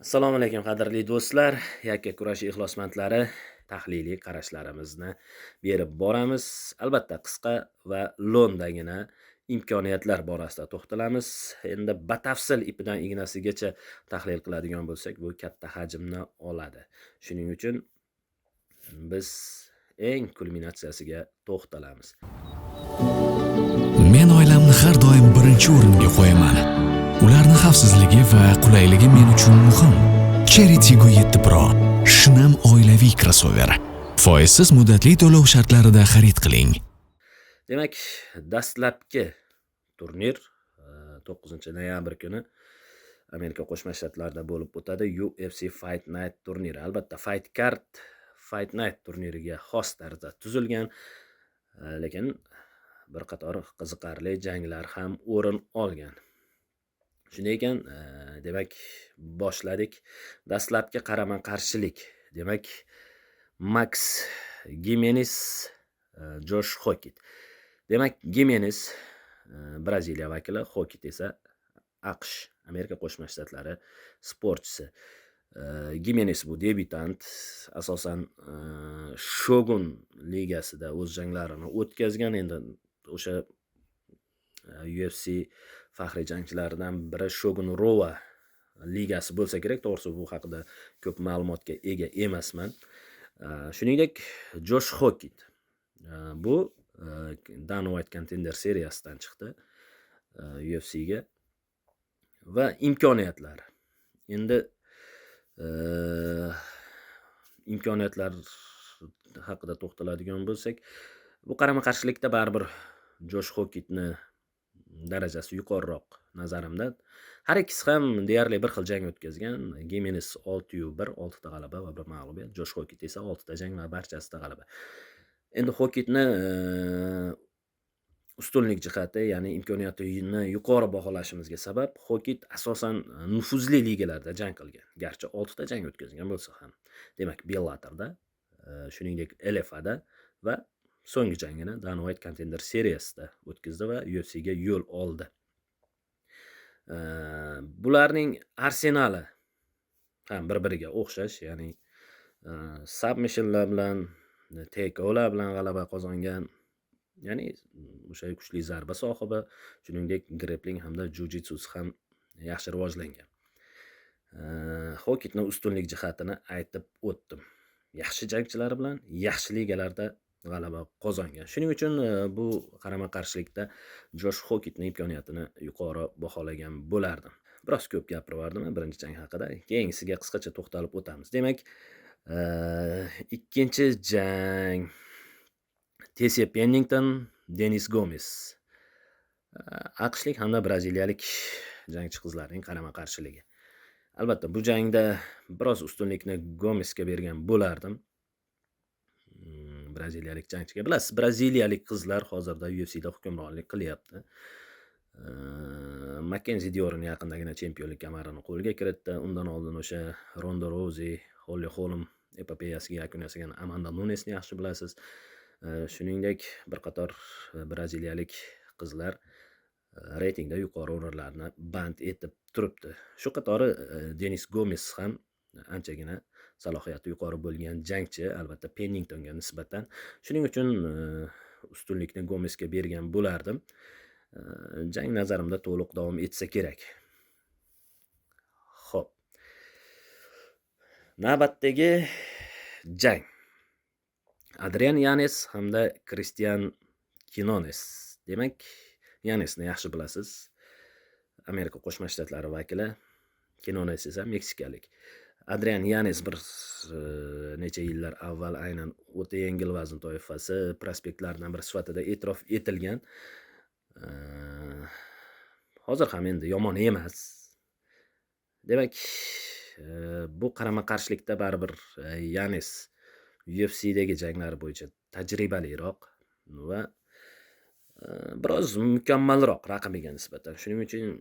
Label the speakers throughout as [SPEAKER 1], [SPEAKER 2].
[SPEAKER 1] Assalomu alaykum, qadrli do'stlar, yakka kurash ixlosmandlari. Tahliliy qarashlarimizni berib boramiz. Albatta, qisqa va lo'ndagina imkoniyatlar borasida to'xtalamiz. Endi batafsil ipidan ignasigacha tahlil qiladigan bo'lsak, bu katta hajmni oladi. Shuning uchun biz eng kulminatsiyasiga to'xtalamiz.
[SPEAKER 2] Men oilamni har doim birinchi o'ringa qo'yaman. Ularni xavfsizligi va qulayligi men uchun muhim. Chery Tiggo 7 Pro shinam oilaviy krossover. Foizsiz muddatli to'lov shartlarida xarid qiling.
[SPEAKER 1] Demak, dastlabki turnir 9 noyabr kuni Amerika Qo'shma Shtatlarida bo'lib o'tadi. UFC Fight Night turniri. Albatta, Fight Card Fight Night turniriga xos tarzda tuzilgan, lekin bir qator qiziqarli janglar ham o'rin olgan. Shunday ekan, demak, boshladik. Dastlabki qarama-qarshilik. Demak, Max Gimenis, Josh Hokit. Demak, Gimenis Braziliya vakili, Hokit esa AQSh, Amerika Qo'shma Shtatlari sportchisi. Gimenis bu debyutant, asosan Shogun ligasida o'z janglarini o'tkazgan. Endi o'sha UFC faxriy jangchilaridan biri Shogun Rua ligasi bo'lsa kerak. To'g'risi, bu haqida ko'p ma'lumotga ega emasman. Shuningdek, Josh Hokit bu Dana White Contender seriyasidan chiqdi UFCga va imkoniyatlari. Endi imkoniyatlar haqida to'xtaladigan bo'lsak, bu qarama-qarshilikda baribir Josh Hokitni darajasi yuqoriroq nazarimda. Har ikkisi ham deyarli bir xil jang o'tkazgan. Gimenes 6-1, 6 ta g'alaba va 1 mag'lubiyat. Josh Hokit esa 6 ta jang va barchasida g'alaba. Endi Hokitni ustunlik jihati, ya'ni imkoniyatini yuqori baholashimizga sabab, Hokit asosan nufuzli ligalarda jang qilgan. Garchi 6 ta jang o'tkazgan bo'lsa ham. Demak, Bellatorda, shuningdek LFAda va so'nggi jangini Dana White Contender seriyasida o'tkazdi va UFCga yo'l oldi. Bularning arsenali ham bir-biriga o'xshash, ya'ni submissionlar bilan, TKOlar bilan g'alaba qozongan. Ya'ni o'sha kuchli zarba sohibi, shuningdek grepling hamda jiu-jitsusi ham yaxshi rivojlangan. Hokitni ustunlik jihatini aytib o'tdim. Yaxshi jangchilar bilan yaxshi ligalarda g'alaba qozongan. Shuning uchun bu qarama-qarshilikda Josh Hokitni imkoniyatini yuqori baholagan bo'lardim. Biroz ko'p gapirib yubordim birinchi jang haqida. Keyingisiga qisqacha to'xtalib o'tamiz. Demak, ikkinchi jang: Tesiya Pennington, Denis Gomes. AQShlik hamda braziliyalik jangchi qizlarning qarama-qarshiligi. Albatta, bu jangda biroz ustunlikni Gomesga bergan bo'lardim. Braziliyalik jangchiga. Bilasiz, braziliyalik qizlar hozirda UFCda hukmronlik qilyapti. Makkenzi Diorini yaqindagina chempionlik kamarini qo'lga kiritdi. Undan oldin o'sha Ronda Rouzi, Holli Holm epopeyasiga yakun yasagan Amanda Nunesni yaxshi bilasiz. Shuningdek, bir qator braziliyalik qizlar reytingda yuqori o'rinlarni band etib turibdi. Shu qatori Denis Gomes ham anchagina salohiyati yuqori bo'lgan jangchi, albatta, Penningtonga nisbatan. Shuning uchun ustunlikni Gomesga bergan bo'lardim. Jang nazarimda to'liq davom etsa kerak. Xo'p. Navbatdagi jang. Adrian Yanes hamda Kristian Kinones. Demak, Yanesni yaxshi bilasiz. Amerika Qo'shma Shtatlari vakili. Kinones esa meksikalik. Adrian Yanes bir necha yillar avval aynan o'ta yengil vazn toifasi prospektlaridan biri sifatida e'tirof etilgan. Hozir ham endi yomon emas. Demak, bu qarama-qarshilikda baribir Yanes UFCdagi janglari bo'yicha tajribaliroq va biroz mukammalroq raqibiga nisbatan. Shuning uchun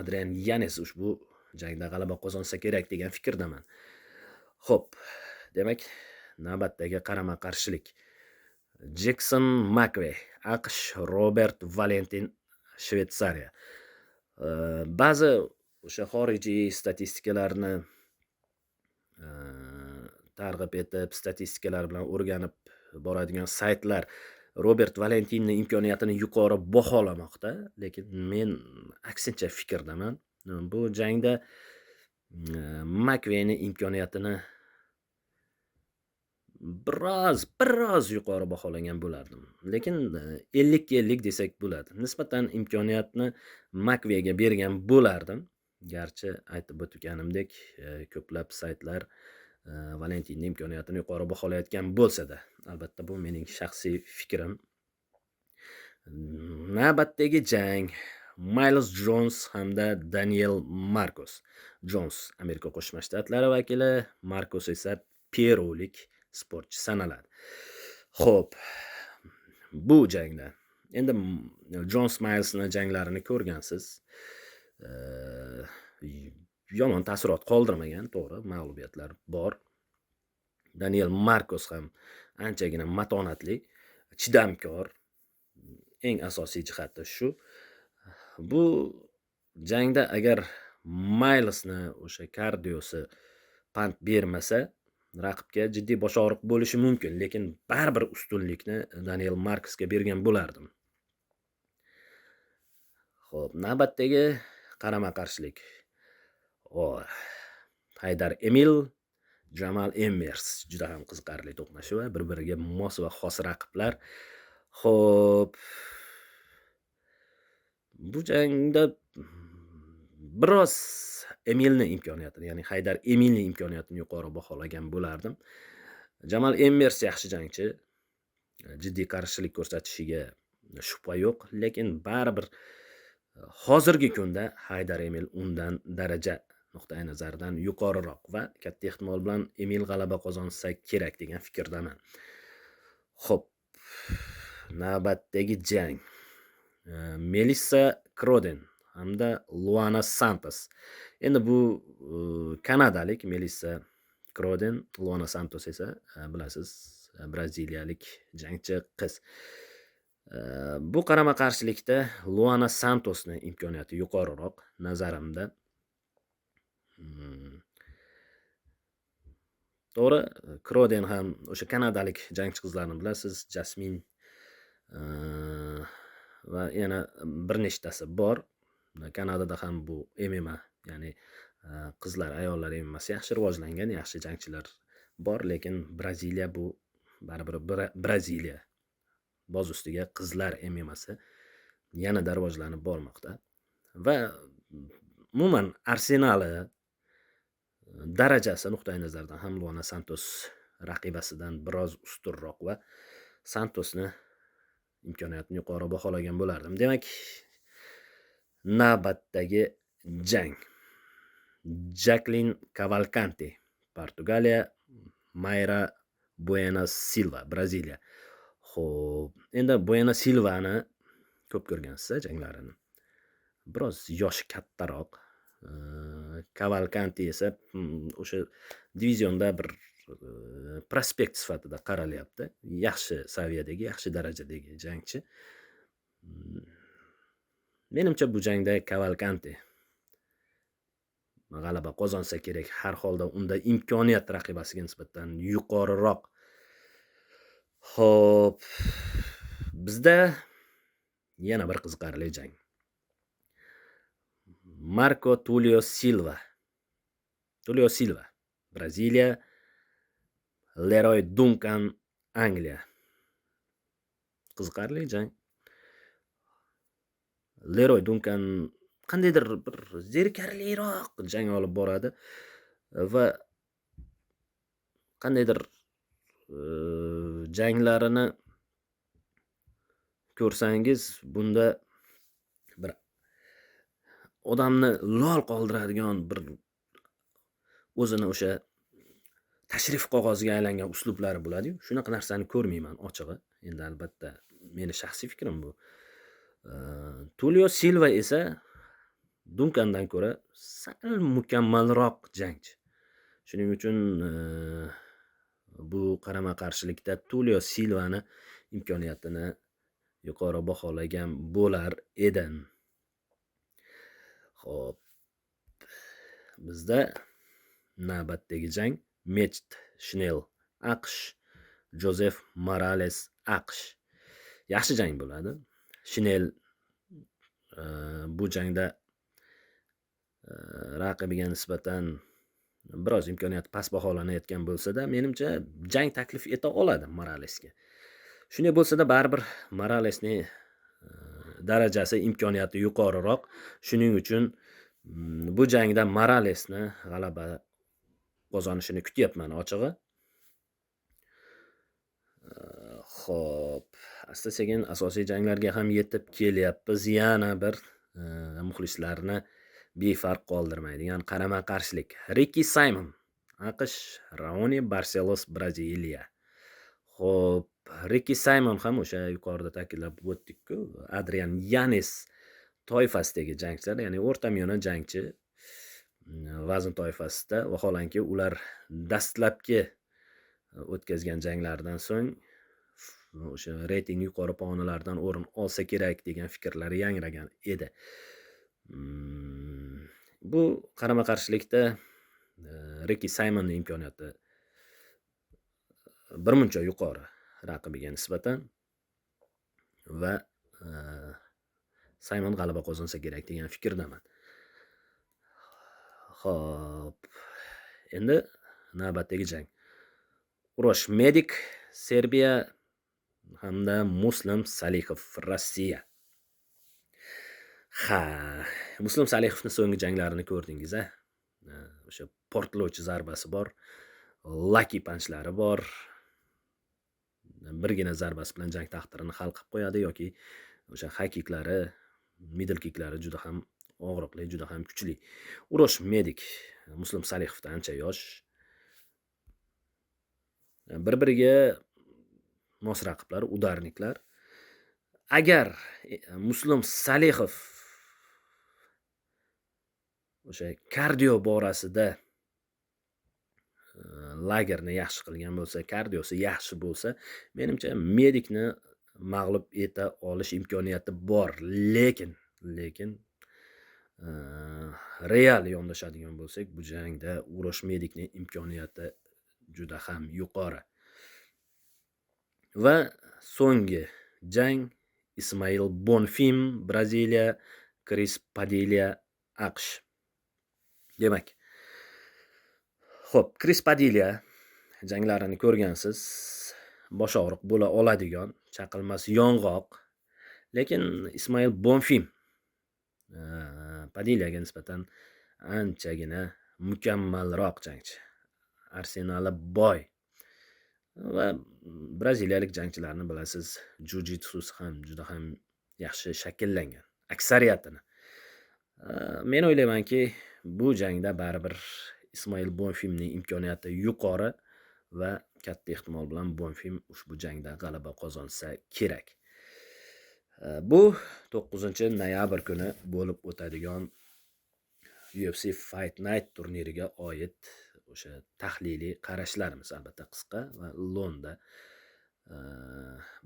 [SPEAKER 1] Adrian Yanes ushbu jangda g'alaba qozonsa kerak degan fikrdaman. Xo'p, demak, navbatdagi qarama-qarshilik. Jekson Makve, AQSh, Robert Valentin, Shvetsariya. Ba'zi O'sha xorijiy statistikalarni targ'ib etib, statistikalar bilan o'rganib boradigan saytlar Robert Valentinni imkoniyatini yuqori baholamoqda, lekin men aksincha fikrdaman. Bu jangda Makveyni imkoniyatini biroz yuqori baholagan bo'lardim. Lekin 50-50 desak bo'ladi. Nisbatan imkoniyatni Makveyga bergan bo'lardim. Garchi aytib o'tganimdek, ko'plab saytlar Valentinning imkoniyatini yuqori baholayotgan bo'lsa-da, albatta bu mening shaxsiy fikrim. Navbatdagi jang Miles Jons hamda Daniel Marcos. Jons Amerika Qo'shma Shtatlari vakili, Marcos esa perulik sportchi sanaladi. Xo'p, bu jangda endi Jons Milesni janglarini ko'rgansiz. Yomon taassurot qoldirmagan, to'g'ri, mag'lubiyatlar bor. Daniel Marcos ham anchagina matonatli, chidamkor. Eng asosiy jihati shu. Bu jangda agar Milesni o'sha kardiosi pand bermasa, raqibga jiddiy bosh og'riq bo'lishi mumkin, lekin baribir ustunlikni Daniel Marcosga bergan bo'lardim. Xo'p, navbatdagi qarama-qarshilik. Haydar Emil, Jamal Emmers juda ham qiziqarli to'qnashuv, bir-biriga mos va xos raqiblar. Xo'p, bu jangda biroz Emilni imkoniyatini, ya'ni Haydar Emilning imkoniyatini yuqori baholagan bo'lardim. Jamal Emmers yaxshi jangchi, jiddiy qarshilik ko'rsatishiga shubha yo'q, lekin baribir hozirgi kunda Haydar Emil undan daraja nuqtai nazaridan yuqoriroq va katta ehtimol bilan Emil g'alaba qozonsa kerak degan fikrdaman. Xo'p, navbatdagi jang Melissa Croden hamda Luana Santos. Endi bu kanadalik Melissa Croden, Luana Santos esa bilasiz, braziliyalik jangchi qiz. Bu qarama-qarshilikda Luana Santosning imkoniyati yuqoriroq nazarimda. To'g'ri, Croden ham o'sha kanadalik jangchi qizlarni bilasiz, Jasmin va yana bir nechtasi bor. Kanadada ham bu MMA, ya'ni qizlar, ayollar MMAsi yaxshi rivojlangan, yaxshi jangchilar bor, lekin Braziliya bu baribir Braziliya. Boz ustiga qizlar MMAsi yanada rivojlanib bormoqda va umuman arsenali darajasi nuqtai nazaridan ham Luana Santos raqibasidan biroz ustunroq va Santosni imkoniyatini yuqori baholagan bo'lardim. Demak, navbatdagi jang Jacqueline Cavalcanti, Portugaliya, Mayra Bueno Silva, Braziliya. Xo'p, endi Bueno Silvani ko'p ko'rgansiz janglarini. Biroz yoshi kattaroq. Cavalcanti esa o'sha divizionda bir prospekt sifatida qaralyapti. Yaxshi saviyadagi, yaxshi darajadagi jangchi. Menimcha bu jangda Cavalcanti g'alaba qozonsa kerak. Har holda unda imkoniyat raqibasiga nisbatan yuqoriroq. Xo'p, bizda yana bir qiziqarli jang. Marco Tulio Silva. Tulio Silva, Braziliya, Leroy Duncan, Angliya. Qiziqarli jang. Leroy Duncan qandaydir bir zerikarliroq jang olib boradi va qandaydir janglarini ko'rsangiz, bunda bir odamni lol qoldiradigan bir o'zini o'sha tashrif qog'oziga aylangan uslublari bo'ladi-yu, shunaqa narsani ko'rmayman ochig'i. Endi albatta meni shaxsiy fikrim bu. Tulio Silva esa Duncandan ko'ra sal mukammalroq jangchi. Shuning uchun bu qarama-qarshilikda Tulio Silvani imkoniyatini yuqori baholagan bo'lar edim. Xo'p, Bizda navbatdagi jang Mechit Shnell AQSh, Jozef Morales AQSh. Yaxshi jang bo'ladi. Shnell bu jangda raqibiga nisbatan biroz imkoniyati past baholanayotgan bo'lsa-da, menimcha jang taklif eta oladi Moralesga. Shunday bo'lsa-da, baribir Moralesning darajasi, imkoniyati yuqoriroq. Shuning uchun bu jangda Moralesni g'alaba qozonishini kutyapman ochig'i. Xo'p, asta-sekin asosiy janglarga ham yetib kelyapmiz. Yana bir muxlislarni befarq qoldirmaydigan qarama-qarshilik. Rikki Saymon, AQSh, Raoni Barcelos, Braziliya. Xo'p, Rikki Saymon ham o'sha yuqorida ta'kidlab o'tdik-ku, Adrian Yanes toifasidagi jangchilar, ya'ni o'rtamiyona jangchi vazn toifasida. Vaholanki, ular dastlabki o'tkazgan janglaridan so'ng o'sha reyting yuqori pog'onalardan o'rin olsa kerak degan fikrlar yangragan edi. Bu qarama-qarshilikda Rikki Saymonning imkoniyati birmuncha yuqori raqibiga nisbatan va Saymon g'alaba qozonsa kerak degan fikrdaman. Xo'p, endi navbatdagi jang. Urosh Medik, Serbiya hamda Muslim Salixov, Rossiya. Ha, Muslim Salixovni so'nggi janglarini ko'rdingiz a? O'sha portlovchi zarbasi bor, lucky punchlari bor. Birgina zarbasi bilan jang taqdirini hal qilib qo'yadi yoki o'sha high kicklari, middle kicklari juda ham og'riqli, juda ham kuchli. Urosh Medik Muslim Salixovdan ancha yosh. Bir-biriga mos raqiblar, ударник lar. Agar Muslim Salixov o'sha kardio borasida lagerni yaxshi qilgan bo'lsa, kardiosi yaxshi bo'lsa, menimcha Medikni mag'lub eta olish imkoniyati bor. Lekin real yondashadigan bo'lsak, bu jangda Urosh Medikning imkoniyati juda ham yuqori. Va so'nggi jang Ismail Bonfim, Braziliya, Kris Padilla, AQSh. Demak, xo'p, Kris Padilla janglarini ko'rgansiz, bosh og'riq bo'la oladigan, chaqilmas yong'oq. Lekin Ismail Bonfim Padillaga nisbatan anchagina mukammalroq jangchi. Arsenali boy. Va braziliyalik jangchilarni bilasiz, jiu-jitsusi ham juda ham yaxshi shakllangan, aksariyatini. Men o'ylaymanki, bu jangda baribir Ismail Bonfimning imkoniyati yuqori va katta ehtimol bilan Bonfim ushbu jangda g'alaba qozonsa kerak. Bu 9-noyabr kuni bo'lib o'tadigan UFC Fight Night turniriga oid o'sha tahliliy qarashlarimiz, albatta qisqa va lo'nda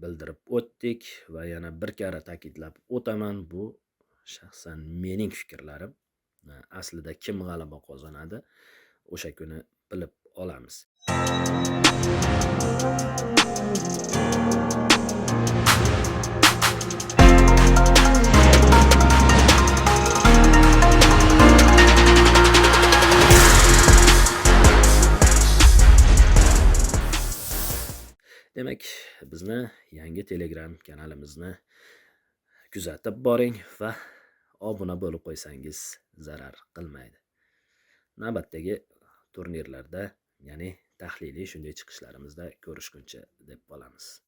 [SPEAKER 1] bildirib o'tdik va yana bir karra ta'kidlab o'taman, bu shaxsan mening fikrlarim. Aslida kim g'alaba qozonadi o'sha kuni bilib olamiz. Demak, bizni yangi Telegram kanalimizni kuzatib boring va obuna bo'lib qo'ysangiz zarar qilmaydi. Navbatdagi turnirlarda, ya'ni tahliliy shunday chiqishlarimizda ko'rishguncha deb qolamiz.